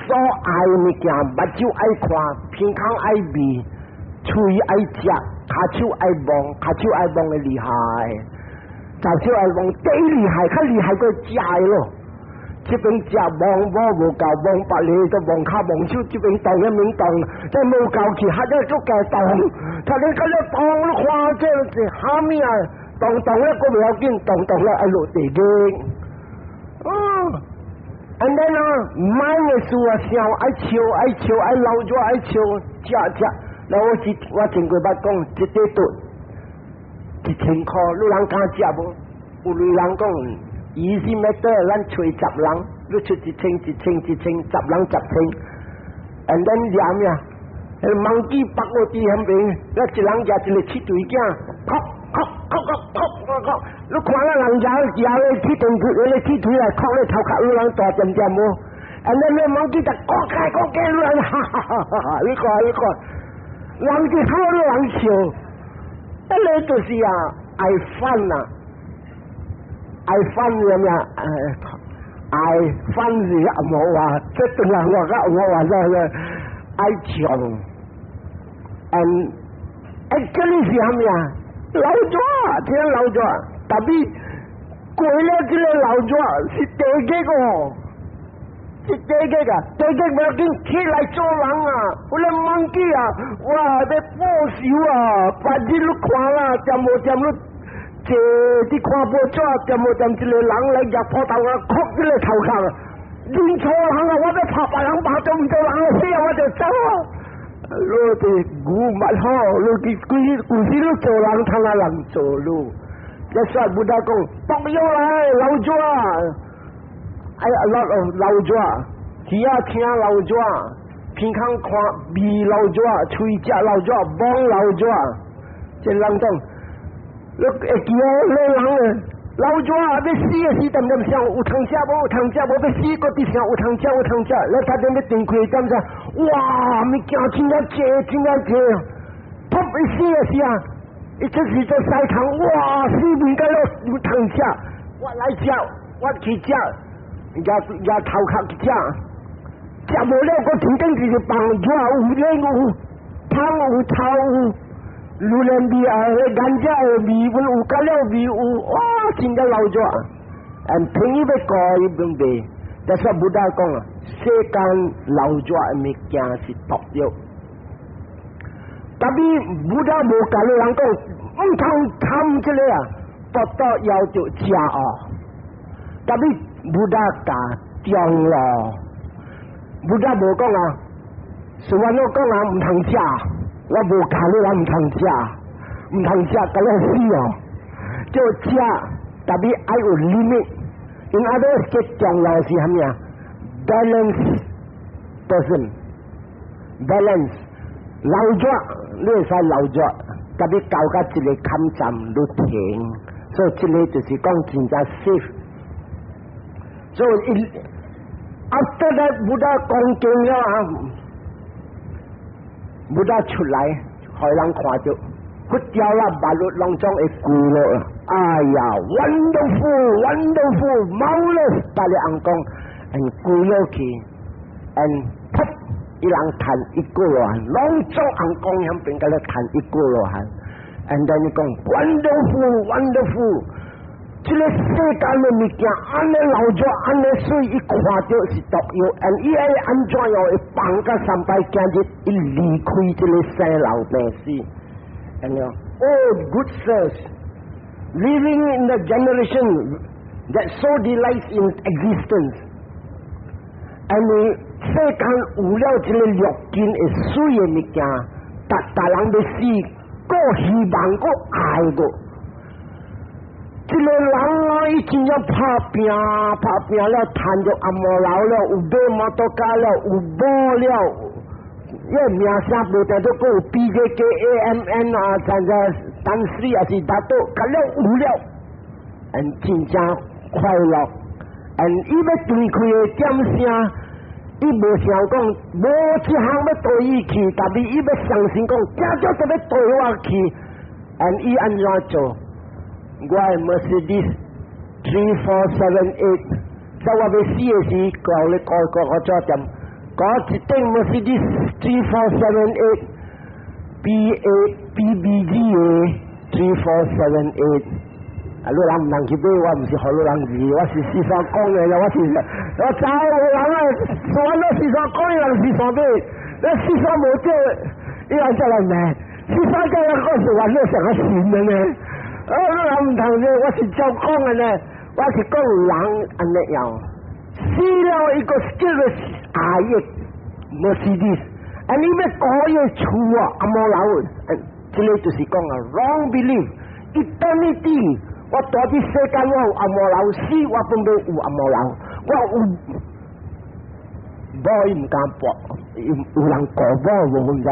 所愛的物件，目睭愛看，鼻孔愛味，喙愛食，跤手愛摸，跤手愛摸的厲害，爪手愛摸第厲害，較厲害過食的咯。這邊食摸摸無夠，摸別個都摸跤摸手，這邊動那邊動，這無夠去，還得閣加動，他你閣咧動，你看這是蝦米啊？動動了閣袂要緊，動動了愛落地獄。哦，and then 啊，mind 的事啊，想愛笑愛笑愛流熱愛笑，食食。那我是我前幾擺講，一塊頓1000箍，汝人敢食無？有人講。Easy matter，咱揣十人，你出一千一千一千，十人十千，and then 念咩？彼 monkey 北我佇遐邊，咱一人舉一個鐵錘仔，敲敲敲敲敲敲敲，你看咱人舉舉咧鐵錘，彼個鐵錘來敲咧頭殼，汝人大點點無？and then 彼 monkey 就講開講開，汝人哈哈哈哈！你看你看，人就好汝人笑，彼個就是啊，愛 fun 啊！愛 fun 什麼？愛 fun 是紅毛話，這頓人我較紅毛話說愛唱，and actually 是啥物啊？老紙，聽老紙，特別過了這個老紙是地獄哦，是地獄啊！地獄無要緊，起來做人啊！彼個 monkey 啊，哇！欲報仇啊！別日你看啦，點無點你。坐佇看報紙，點無點一個人來舉斧頭啊，敲這個頭殼，認錯人啊！我欲拍別人，拍都毋做人，死啊！我就走啊！你佇牛蠻好，你去規規時你做人，通啊人做你。一說 Buddha 講，毒藥來老紙，哎呀，老老紙，耳仔聽老紙，鼻孔看味老紙，喙食老紙，摸老紙，這人講。你會記哦，老人啊，老紙啊，欲死的時點點想有通食無？有通食無？欲死，閣佇想有通食有通食。你頭先欲斷氣點啥？哇，物件真正濟，真正濟。噗，欲死的時啊，伊這時做西通，哇，死面甲了有通食，我來食，我去食，舉舉頭殼去食，食無了，閣天頂就是放熱有冷有香有臭有。榴蓮味啊，甘蔗的味，阮有咖料味有，哇，真正老熱。嗯，朋友欲過伊問題，但是 Buddha 講啊，世間老熱的物件是毒藥。特別 Buddha 無共你人講，毋通貪這個啊，不得要著食哦。特別 Buddha 教中路，Buddha 無講啊，是我講啊，毋通食。我無教你人毋通食，毋通食，共你死哦！叫食，特別愛有 limit。In other words，這中路是蝦米啊？Balance person，balance 老熱，你會使老熱，特別到甲一個坎站你停，所以這個就是講真正 safe。所以 after that Buddha 講經了啊。Buddha 出來，予人看著，佛掉啦，馬路攏總會跪落。哎呀，wonderful，wonderful，marvelous，大家人講，and 跪落去，and 噗，伊人彈一個羅漢，攏總尪公遐邊共咧彈一個羅漢，and then 伊講，wonderful，wonderful，這个世間的物件，按呢老咗，按呢水，伊看著是毒藥，and 伊愛按怎樣會放甲三擺，今日伊離開這個生老病死。And oh, good sirs, living in the generation that so delights in existence，and 世間有了這个六根會水的物件，逐逐人欲死，閣希望，閣愛閣。這个人啊，伊真正拍拚，拍拚了，趁著紅毛樓了，有買摩托車了，有某了，伊名聲無定都閣有 P J K A M N 啊，啥啥丹斯也是達到，甲了有了，and 真正快樂，and 伊欲斷開的點聲，伊無想講無一項欲對伊去，但是伊欲相信講，正正就欲對我去，and 伊按怎做？我的 Mercedes 3478，在我欲死的時，舊咧個個個做點，嗰一頂 Mercedes 3478 B A B B G A 3478，啊，你人毋通去買，我毋是予你人字，我是事實講的，我是我走無人啊，算了，事實講的人事實買，你事實無對，伊人再來罵，事實講人講是話你成個信的呢。啊！你人毋通呢，我是照講的呢，我是講人按呢樣，死了一個叫做愛的 Mercedes，啊！你欲顧伊厝啊，紅毛樓，這个就是講啊，wrong belief。Eternity，我蹛佇世間我有紅毛樓，死我本欲有紅毛樓，我有某伊毋敢搏，有人顧某無？毋知。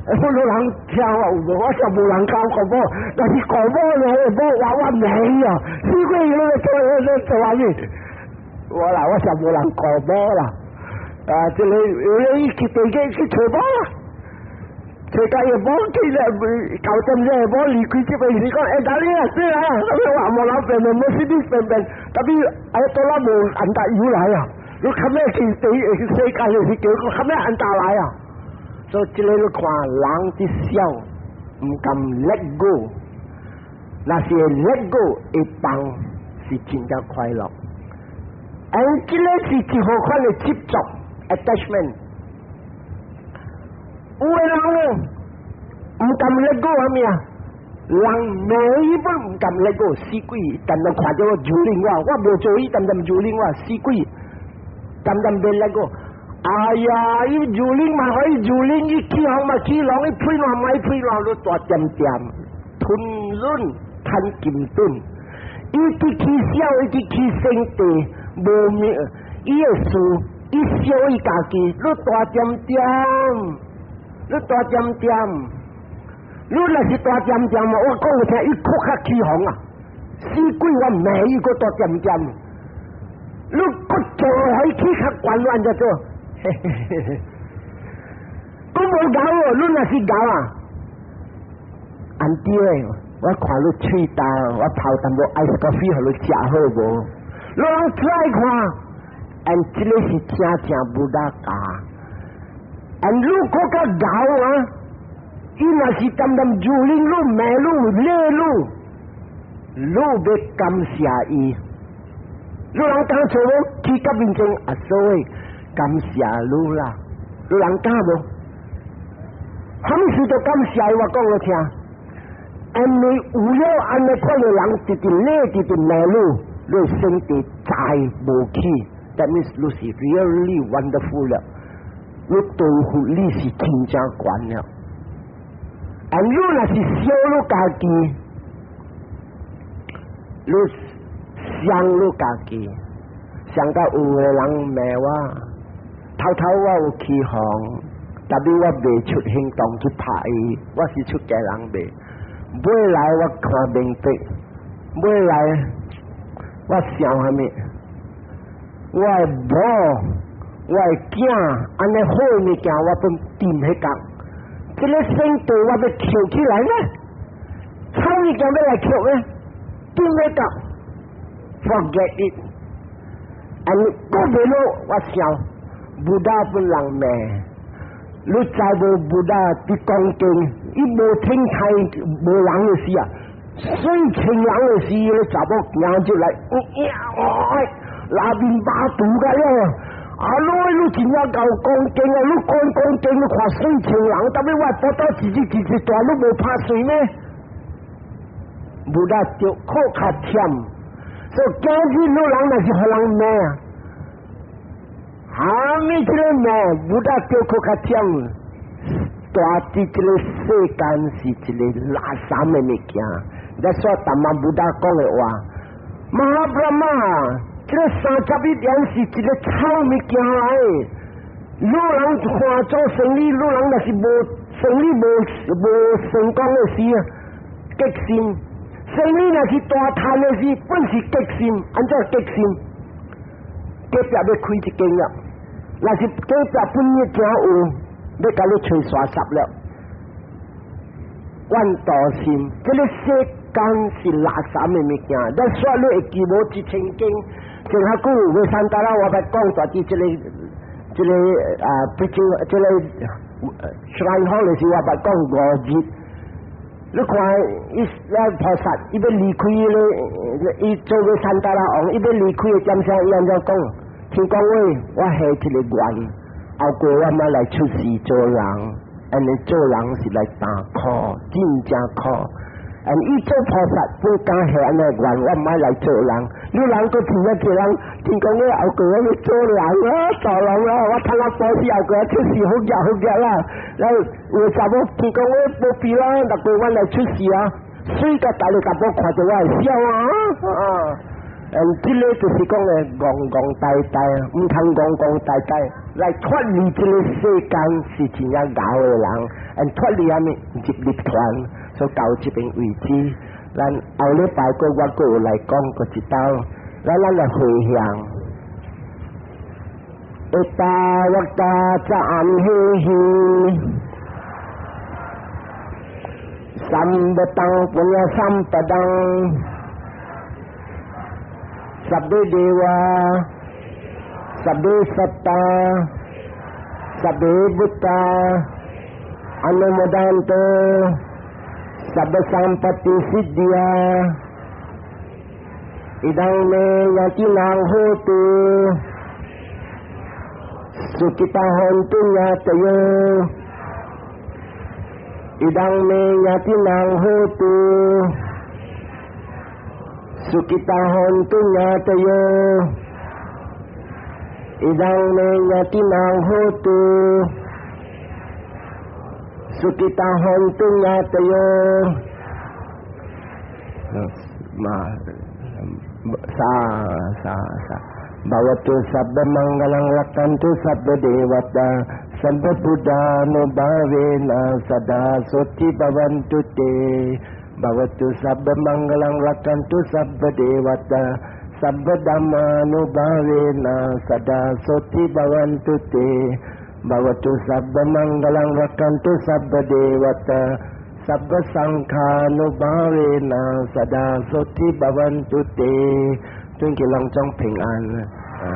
有人聽我有無？我想無人敢顧某，但是顧某呢，某話我沒啊，死鬼伊咧做咧做啥物？我啦，我想無人顧某啦。啊，這个伊去地去去揣某啦，揣甲伊某去咧，九點鐘某離開這邊是講，欸，哪裡啊？對啊，我話無老變變，無是你變變，特別哎，到啦無安達油來啊！你較尾去地世界就是叫較尾安達來啊！所以這个你看人佇痟，毋甘 let go，若是 let go 會放是真正快樂。哎，這个是一號款的執著 attachment。有的人呢，毋甘 let go 啥物啊？人每一步毋甘 let go，死鬼，淡淡看著我蹂躪我，我無做伊，淡淡蹂躪我，死鬼，淡淡欲 let go。哎呀，伊蹂躪嘛可以蹂躪，伊起紅嘛起狼，伊配爛嘛伊配爛，你大點點吞潤吞金盾，伊直起痟，伊直起生地，無命，伊的事，伊燒伊家己，你大點點，你大點點，你若是大點點嘛，我講你聽，伊閣較起紅啊！死鬼我罵伊閣大點點，你閣做予伊起較懸亂就做。嘿嘿嘿嘿，閣無𠢕哦，你若是𠢕啊，按對，我看你喙焦，我泡淡薄 ice coffee 予你食好無？你攏出來看，and 這个是正正 Buddha 教，and 你閣較𠢕啊，伊若是淡淡蹂躪你、罵你、掠你，你欲感謝伊，你人敢做無？去甲面前啊，所以。感謝你啦，你人敢無？啥物事都感謝我講你聽。因為有了按呢款的人，直直掠，直直罵你，你身體再無起，that means 你是 really wonderful 了。你對付你是真正懸了。啊，你若是燒你家己，你傷你家己，傷到有的人罵我。頭頭我有起哄，但是我袂出行動去拍伊，我是出家人袂。尾來我看明白，尾來我想啥物？我的某，我的囝，按呢好物件我攏掂彼角，這个身體我欲抾起來呢？臭物件欲來抾呢？掂彼角，forget it。按呢閣袂落，我想。Buddha 予人罵，你知無 Buddha 佇講經，伊無聽太無人的時啊，水情人的時，咧查某行入來，內面肉毒個了。啊！你你真正夠恭敬啊！你講恭敬，你看水情人，特別我報到自己自己大，你無怕水咩？無得就苦較忝，所以今日女人若是予人罵啊，蝦米這個罵，無得就苦較忝。大佇這個世間是一個垃圾的物件，你說淡仔 Buddha 講的話，Mahabrahma，這個31蓮是一個臭物件來。女人看做生理，女人若是無生理無無成功的時啊，激心。生理若是大貪的時，本是激心，按怎激心？隔壁要開一間了，若是隔壁本業真有，欲共你揣沙濕了。怨妒心，這個世間是垃圾的物件，咱說你會記無一千間，前較久 Vessantara 我捌講大致這個這個啊，畢竟這個 shrine hall 的時，我捌講五日。你看，伊那菩薩，伊欲離開咧，伊做 Vessantara 王，伊欲離開的點聲，伊按怎講？天公喂，我下一個願，後過我欲來出世做人，按呢做人是來擔苦，真正苦。按伊做菩薩不敢下按呢願，我毋愛來做人。你人閣聽一個人，天公喂，後過我欲做人啊，做人啊，我睇下波死後過出世好額好額啦。然後有查某天公喂，無必啦，若過我來出世啊，水甲大個查某看著我會笑啊，啊！嗯，這個就是講的戇戇呆呆，毋通戇戇呆呆來脫離這個世間是真正𠢕的人，嗯，脫離啥物入涅槃，所到這邊為止。咱後禮拜閣我閣有來講閣一道，來咱來回向。Ettavata ca amhehi sambhataṃ puññasampadaṃ sabbe devā sabbe sattā sabbe bhūtā anumodantu sabba sampatti siddhiyā idaṃ me ñātīnaṃ hotu sukhitā hontu ñātayo idaṃ me ñātīnaṃ hotu sukhitā hontu ñātayo idaṃ me ñātīnaṃ hotu sukhitā hontu ñātayo 嘛 sa sa sa bhavatu sabba maṅgalaṃ rakkhantu sabba devatā sabba buddhānubhāvena sadā soti bhavantu te bhavatu sabba maṅgalaṃ rakkhantu sabba devatā sabba dhammānubhāvena sadā soti bhavantu te bhavatu sabba maṅgalaṃ rakkhantu sabba devatā sabba saṅkhānubhāvena sadā soti bhavantu te 願佢攏總平安啊！